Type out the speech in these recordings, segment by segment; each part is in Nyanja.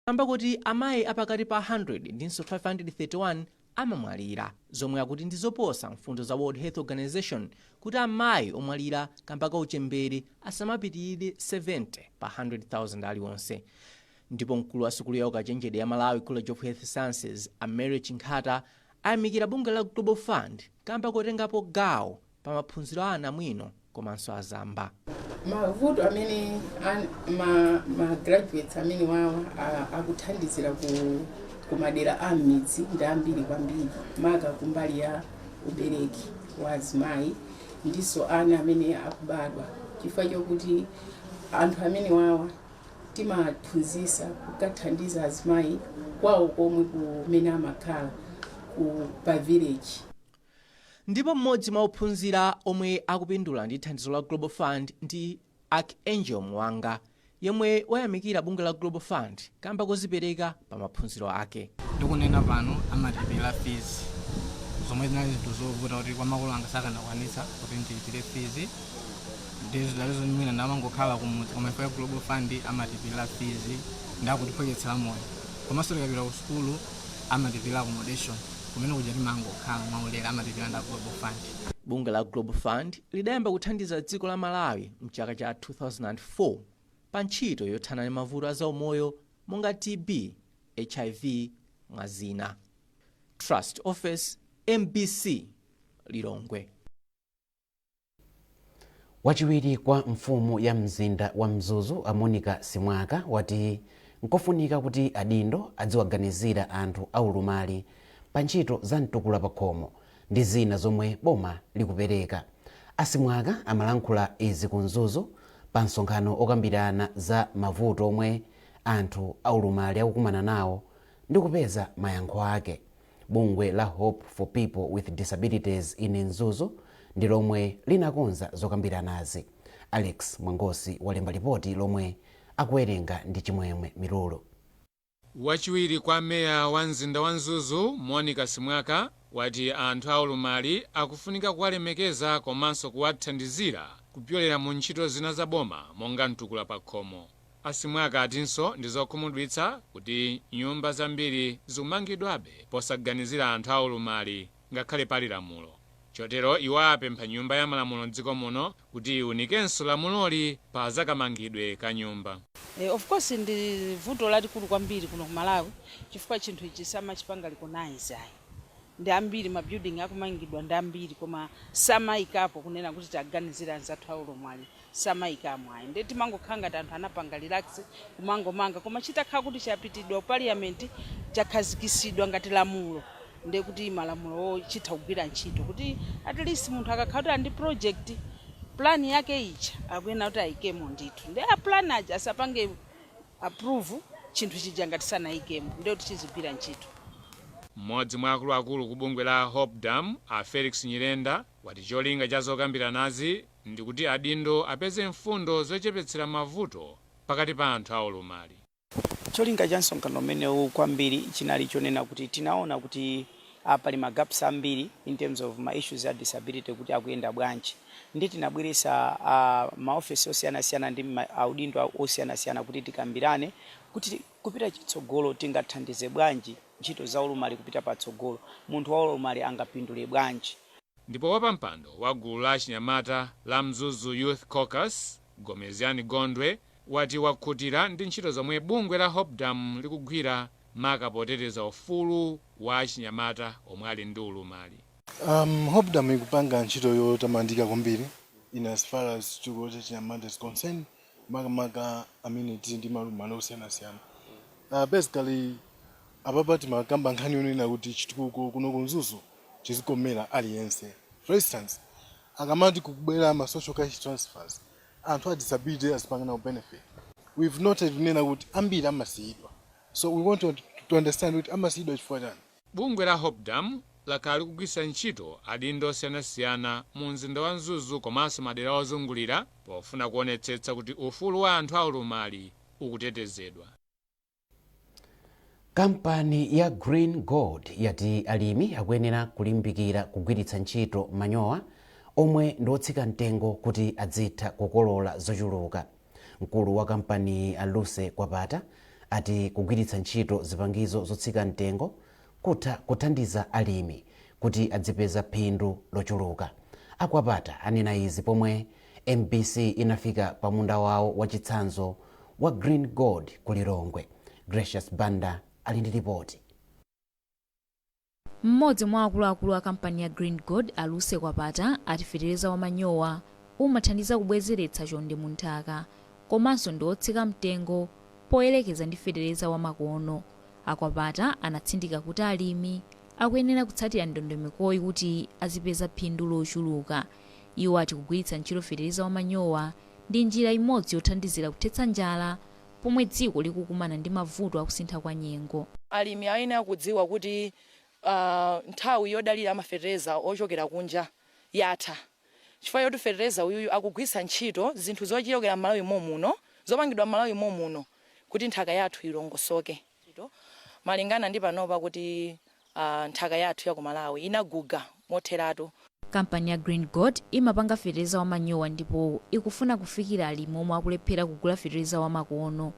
Kamba kuti amayi apakati pa 100 ndinso 531 amamwalira, zomwe akuti ndi zoposa mfundo za World Health Organization kuti amayi omwalira kamba ka uchembere asamapitirire 70 pa 100,000 aliwonse. Ndipo mkulu wa sukulu ya ukachenjede ya Malawi College of Health Sciences, a Mary Chinkhata, ayamikira bungwe la Global Fund kamba kotengapo gawo pa maphunziro a anamwino komanso azamba. Mavuto amene ma graduates amene wawa akuthandizira ku madera a m'midzi ndi ambiri kwambiri, maka kumbali ya ubereki wa azimayi ndiso ana amene akubadwa, chifukwa chokuti anthu amene wawa timaphunzisa kukathandiza azimayi kwawo komwe kumene amakhala ku pa village. Ndipo mmodzi mwa ophunzira omwe akupindula ndi thandizo la Global Fund ndi Archangel Mwanga, yemwe wayamikira bungwe la Global Fund kamba kozipereka pa maphunziro ake. Ndikunena pano amalipira fees, zomwe zinali zinthu zovuta kuti kwa makolo anga sakanakwanitsa kuti ndilipire fees. Ndizidalizo mwina ndamangokhala kumudzi, koma ife ya Global Fund amalipira fees ndakutiphweketsera moyo. Komanso tikapita ku sukulu amalipira accommodation, kumene kuja timangokhala mwaulere, amalipira nda Global Fund. Bungwe la Global Fund lidayamba kuthandiza dziko la Malawi mchaka cha 2004 pa ntchito yothana ndi mavuto a zaumoyo monga TB, HIV, mwa zina. Trust Office, MBC, Lilongwe. Wachiwiri kwa mfumu ya mzinda wa Mzuzu, a Monica Simwaka, wati nkofunika kuti adindo adziwaganizira anthu aulumali pa ntchito za mtukula pakhomo ndi zina zomwe boma likupereka. A Simwaka amalankhula izi ku Mzuzu pa msonkhano okambirana za mavuto omwe anthu aulumali akukumana nawo ndi kupeza mayankho ake. Bungwe la Hope for People with Disabilities in Mzuzu ndi lomwe linakonza zokambiranazi. Alex Mwangosi walemba lipoti lomwe akuwerenga ndi Chimwemwe Milulu. Wachiwiri kwa meya wa mzinda wa Mzuzu, Monica Simwaka, wati anthu aulumali akufunika kuwalemekeza komanso kuwathandizira kupyolera mu ntchito zina za boma monga mtukula pa khomo. A Simwaka atinso ndi zokhumudwitsa kuti nyumba zambiri zikumangidwabe posaganizira anthu aulumali ngakhale pali lamulo. Chotero iwo apempha Nyumba ya Malamulo mdziko muno kuti iwunikenso lamuloli pa zakamangidwe ka nyumba. Of course ndi vuto lalikulu kwambiri kuno ku Malawi, chifukwa chinthu ichi samachipanga recognize ayi. Ndi ambiri ma building akumangidwa ndi ambiri, koma samayikapo kunena kuti taganizira anzathu aulumali, samayikamo ayi. Ndiye timangokhala ngati anthu anapanga relax kumangomanga, koma chitakhala kuti chapitidwa ku Parliament, chakhazikisidwa ngati lamulo, ndiye kuti malamulowo chitha kugwira ntchito kuti at least munthu akakhala kuti ali ndi project plan yake ija, akuyenera kuti ayikemo ndithu. Ndi a plan aja asapange approve chinthu chija ngati sanayikemo, ndiye kuti chizigwira ntchito. Mmodzi mwa akuluakulu ku bungwe la Hope Dam, a Felix Nyirenda, wati cholinga cha zokambiranazi ndi kuti adindo apeze mfundo zochepetsera mavuto pakati pa anthu aulumali. Cholinga cha msonkhano umenewu kwambiri chinali chonena kuti tinaona kuti pali ma gaps ambiri in terms of ma issues ya disability, kuti akuyenda bwanji, ndi tinabweresa maofesi osiyanasiyana ndi audindo osiyanasiyana kuti tikambirane kuti kupita chitsogolo tingathandize bwanji ntchito za ulumali kupita patsogolo, munthu wa ulumali angapindule bwanji. Ndipo wapampando wa gulu la achinyamata la Mzuzu Youth Caucus, Gomeziani Gondwe, wati wakhutira ndi ntchito zomwe bungwe la Hope Dam likugwira, maka poteteza ufulu wa achinyamata omwe ali ndi ulumali. Hope Dam ikupanga ntchito yotamandika kwambiri in as far as chitukuko cha chinyamata is concerned, makamaka amene tili ndi malumali osiyanasiyana. Basically apapa timakamba nkhani yonena kuti chitukuko kuno ku Mzuzu chizikomera aliyense. For instance, akamati kukubwera ma social cash transfers, anthu a disability azipanga nawo benefit. We've noted kunena kuti ambiri amasiyidwa, so we want to understand kuti amasiyidwa chifukwa chani. Bungwe la Hope Dam lakhala likugwiritsa ntchito adindo osiyanasiyana mu mzinda wa Mzuzu komanso madera ozungulira pofuna kuonetsetsa kuti ufulu wa anthu aulumali ukutetezedwa. Kampani ya Green Gold yati alimi akuyenera kulimbikira kugwiritsa ntchito manyowa omwe ndi otsika mtengo kuti adzitha kukolola zochuluka. Mkulu wa kampani, a Lucy Kwapata, Ati kugwiritsa ntchito zipangizo zotsika mtengo kutha kuthandiza alimi kuti adzipeza phindu lochuluka. A Kwapata anena izi pomwe MBC inafika pa munda wawo wachitsanzo wa Green Gold ku Lilongwe. Gracious Banda ali ndi ripoti. Mmodzi mwa akuluakulu a kampani ya Green Gold, Aluse Kwapata, ati fetereza wamanyowa umathandiza kubwezeretsa chonde mu nthaka komanso ndi wotsika mtengo poyerekeza ndi fetereza wamakono. Akwapata anatsindika kuti alimi akuyenera kutsatira ndondomekoyi kuti azipeza phindu lochuluka. Iwo ati kugwiritsa ntchito fetereza wamanyowa ndi njira imodzi yothandizira kuthetsa njala pomwe dziko likukumana ndi mavuto akusintha kwa nyengo. Alimi ayenera kudziwa kuti nthawi yodalira amafetereza ochokera kunja yatha, chifukwa choti fetereza uyuyu akugwiritsa ntchito zinthu zochokera m'Malawi momuno, zopangidwa m'Malawi momuno, kuti nthaka yathu ilongosoke, malingana ndi panopa kuti nthaka yathu ya ku Malawi inaguga motheratu. Kampani ya Green Gold imapanga fetereza wamanyowa ndipo ikufuna kufikira alimi omwe akulephera kugula fetereza wamakono.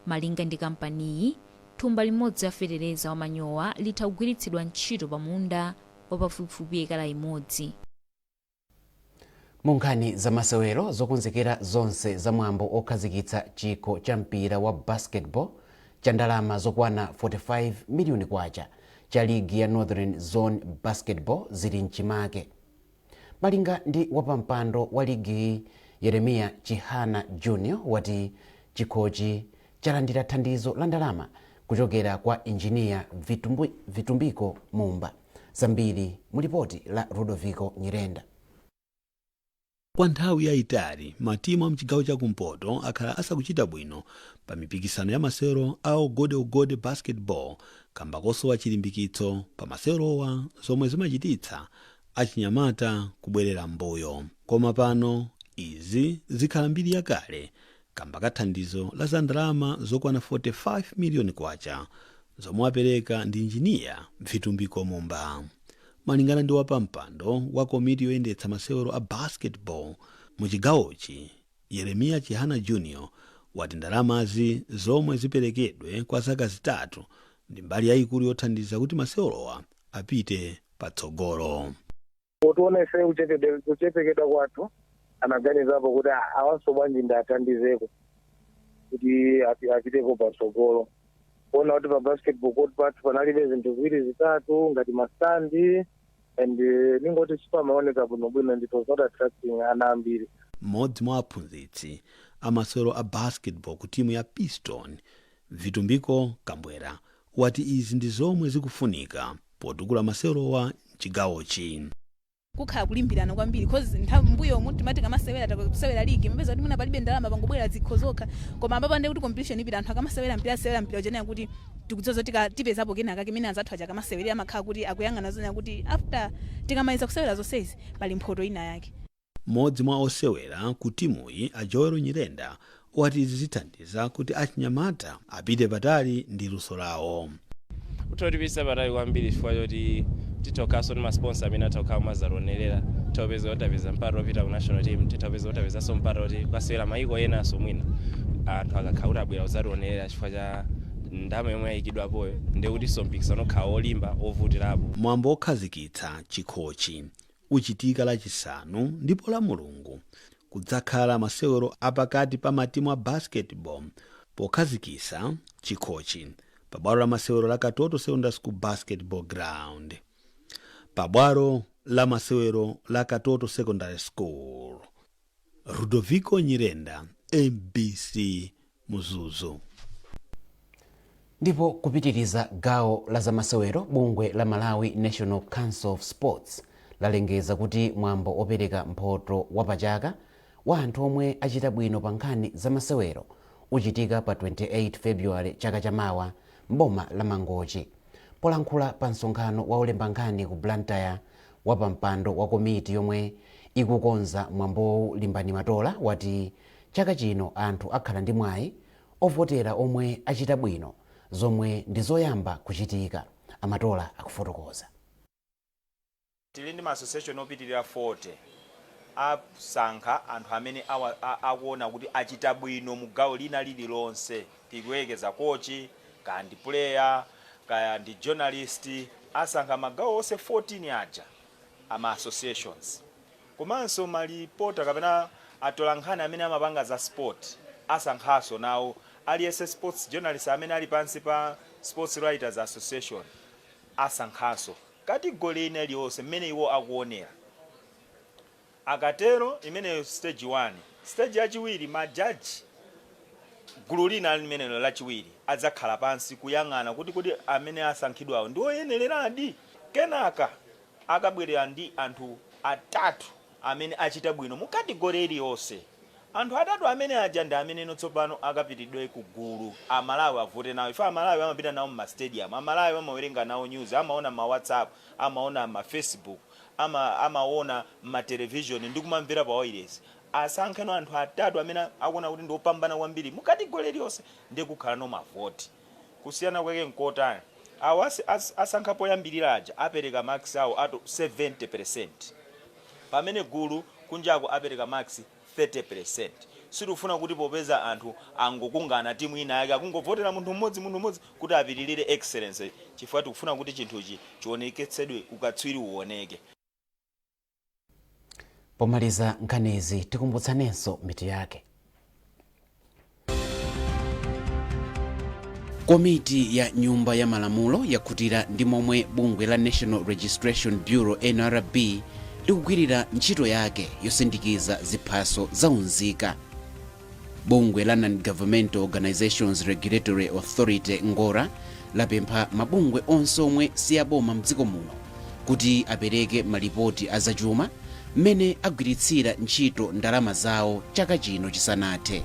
Malinga ndi kampaniyi, thumba limodzi la fetereza wamanyowa litha kugwiritsidwa ntchito pa munda wapafupifupi ekala imodzi. Mu nkhani zamasewero, zokonzekera zonse za mwambo okhazikitsa chikho cha mpira wa basketball cha ndalama zokwana 45 miliyoni kwacha cha ligi ya Northern Zone Basketball zili mchimake. Malinga ndi wapampando wa ligiyi, Yeremiya Chihana Junior, wati chikhochi chalandira thandizo la ndalama kuchokera kwa Injiniya Vitumbiko Mumba. Zambiri mu lipoti la Rudoviko Nyirenda. Kwa nthawi yayitali matimu a mchigawo chakumpoto akhala asakuchita bwino pa mipikisano ya masewero a ugodeugode basketball kamba kosowa chilimbikitso pa masewerowa, zomwe zimachititsa achinyamata kubwerera m'mbuyo. Koma pano izi zikhala mbiri yakale kamba ka thandizo la za ndalama zokwana 45 miliyoni kwacha zomwe apereka ndi Injiniya Vitumbiko Mumba. Malingana ndi wapampando wa komiti yoyendetsa masewero a basketball mu chigawochi, Yeremiya Chihana Junior, wati ndalamazi zomwe ziperekedwe kwa zaka 3 ndi mbali yayikulu yothandiza kuti masewerowa apite patsogolo. Potiona ife kuchepekedwa kwathu, anaganizapo kuti, "Ah, awanso bwanji ndathandizeko kuti apiteko patsogolo?" Kuona kuti pa basketball court pathu panalibe zinthu ziwiri zitatu ngati ma stand and ningoti sipamaoneka bwinobwino and it was not attracting ana ambiri. Mmodzi mwa aphunzitsi amasewero a basketball ku timu ya Piston, Vitumbiko Kambwera, wati izi ndi zomwe zikufunika potukula masewerowa mchigawochi. Kukhala kulimbirana kwambiri 'cause nthawi mbuyomu timati kamasewera, takusewera ligi, mapeza kuti mwina palibe ndalama, pangobwera zikho zokha. Koma apapa ndiye kuti competition ipita, anthu akamasewera mpira asewera mpira uchenera kuti tikudziwa zoti tipezapo kenaka kimene anzathu aja akamasewerera amakhala kuti akuyang'ana zonena kuti after tikamaliza kusewera zonsezi pali mphoto ina yake. Mmodzi mwa osewera ku timuyi, a Joel Nyirenda, wati izi zithandiza kuti achinyamata apite patali ndi luso lawo. Kutotipisa patali kwambiri chifukwa choti titokhaso ndi ma sponsor amene atha kumazationerera, titapeza kuti tapeza mpata wopita ku national team, titapeza kuti tapezanso mpata woti kukasewera mayiko enanso, mwina anthu akakhala kuti abwera kudzationerera chifukwa cha ndalama yomwe yayikidwapoyo, ndiye kutinso mpikisano ukhala wolimba, wovutirapo. Mwambo wokhazikitsa chikhochi uchitika Lachisanu, ndipo la Mulungu kudzakhala masewero apakati pa matimu a basketball pokhazikitsa chikhochi pabwalo la masewero la Katoto Secondary School basketball ground, pabwalo la masewero la Katoto Secondary School. Rudoviko Nyirenda, MBC, Mzuzu. Ndipo kupitiriza gawo la zamasewero, bungwe la Malawi National Council of Sports lalengeza kuti mwambo opereka mphoto wapachaka wa anthu omwe achita bwino pa nkhani zamasewero uchitika pa 28 February chaka chamawa mboma la Mangochi. Polankhula pa msonkhano wa olemba nkhani ku Blantyre, wapampando wa komiti yomwe ikukonza mwambowu, Limbani Matola, wati chaka chino anthu akhala ndi mwayi ovotera omwe achita bwino, zomwe ndi zoyamba kuchitika. Amatola akufotokoza. Tili ndi ma association opitirira 40. Asankha anthu amene akuona kuti achita bwino mu gawo lina lililonse. Tikuyekeza coach, kaya ndi player, kaya ndi journalist, asankha magawo onse 14 aja ama associations. Komanso malipota kapena atolankhani amene amapanga za sport asankhanso nawo aliyense. Sports journalist amene ali pansi pa Sports Writers Association asankhanso category ina iliyonse mmene iwo akuonera. Akatero, imeneyo stage 1. Stage yachiwiri, majaji, gulu lina limenelo lachiwiri, adzakhala pansi kuyang'ana kuti amene asankhidwawo ndi oyenereradi. Kenaka akabwerera ndi anthu atatu amene achita bwino mu category iliyonse. Anthu atatu amene aja ndi amene tsopano akapitidwe ku gulu, Amalawi avote nawo. Ife Amalawi amapita nawo mma stadium, Amalawi amawerenga nawo news, amaona ma WhatsApp, amaona ma Facebook, amaona ma television ndi kumamvera pa wireless. Asankheno anthu atatu amene akuona kuti ndi opambana kwambiri mu category iliyonse, ndi kukhala no mavoti. Kusiyana kwake nkotani? Awo asankha poyambirira aja apereka marks awo ato 70, pamene gulu kunjako apereka marks 30. Sitikufuna kuti popeza anthu angokungana, timu ina yake akungovotera munthu mmodzi, munthu mmodzi kuti apitirire excellence, chifukwa tikufuna kuti chinthuchi chioneketsedwe, ukatswiri uoneke. Pomaliza nkhanizi, tikumbutsanenso mitu yake. Komiti ya Nyumba ya Malamulo yakhutira ndi momwe bungwe la National Registration Bureau, NRB, likugwirira ntchito yake yosindikiza ziphaso zaunzika. Bungwe la Non-Governmental Organizations Regulatory Authority, NGORA, lapempha mabungwe onse omwe siyaboma mdziko muno kuti apereke malipoti azachuma mmene agwiritsira ntchito ndalama zawo chaka chino chisanathe.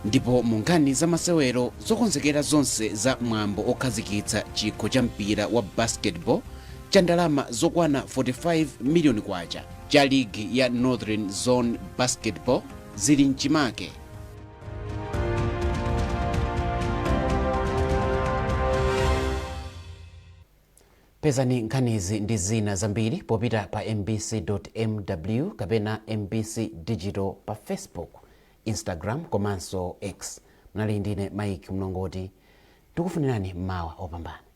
Ndipo mu nkhani za masewero, zokonzekera zonse za mwambo okhazikitsa chikho cha mpira wa basketball cha ndalama zokwana 45 miliyoni kwacha cha ligi ya Northern Zone Basketball zili mchimake. Pezani nkhanizi ndi zina zambiri popita pa mbc.mw kapena MBC Digital pa Facebook, Instagram komanso X. Mnali ndine Mike Mlongoti, ndikufunirani mawa opambana.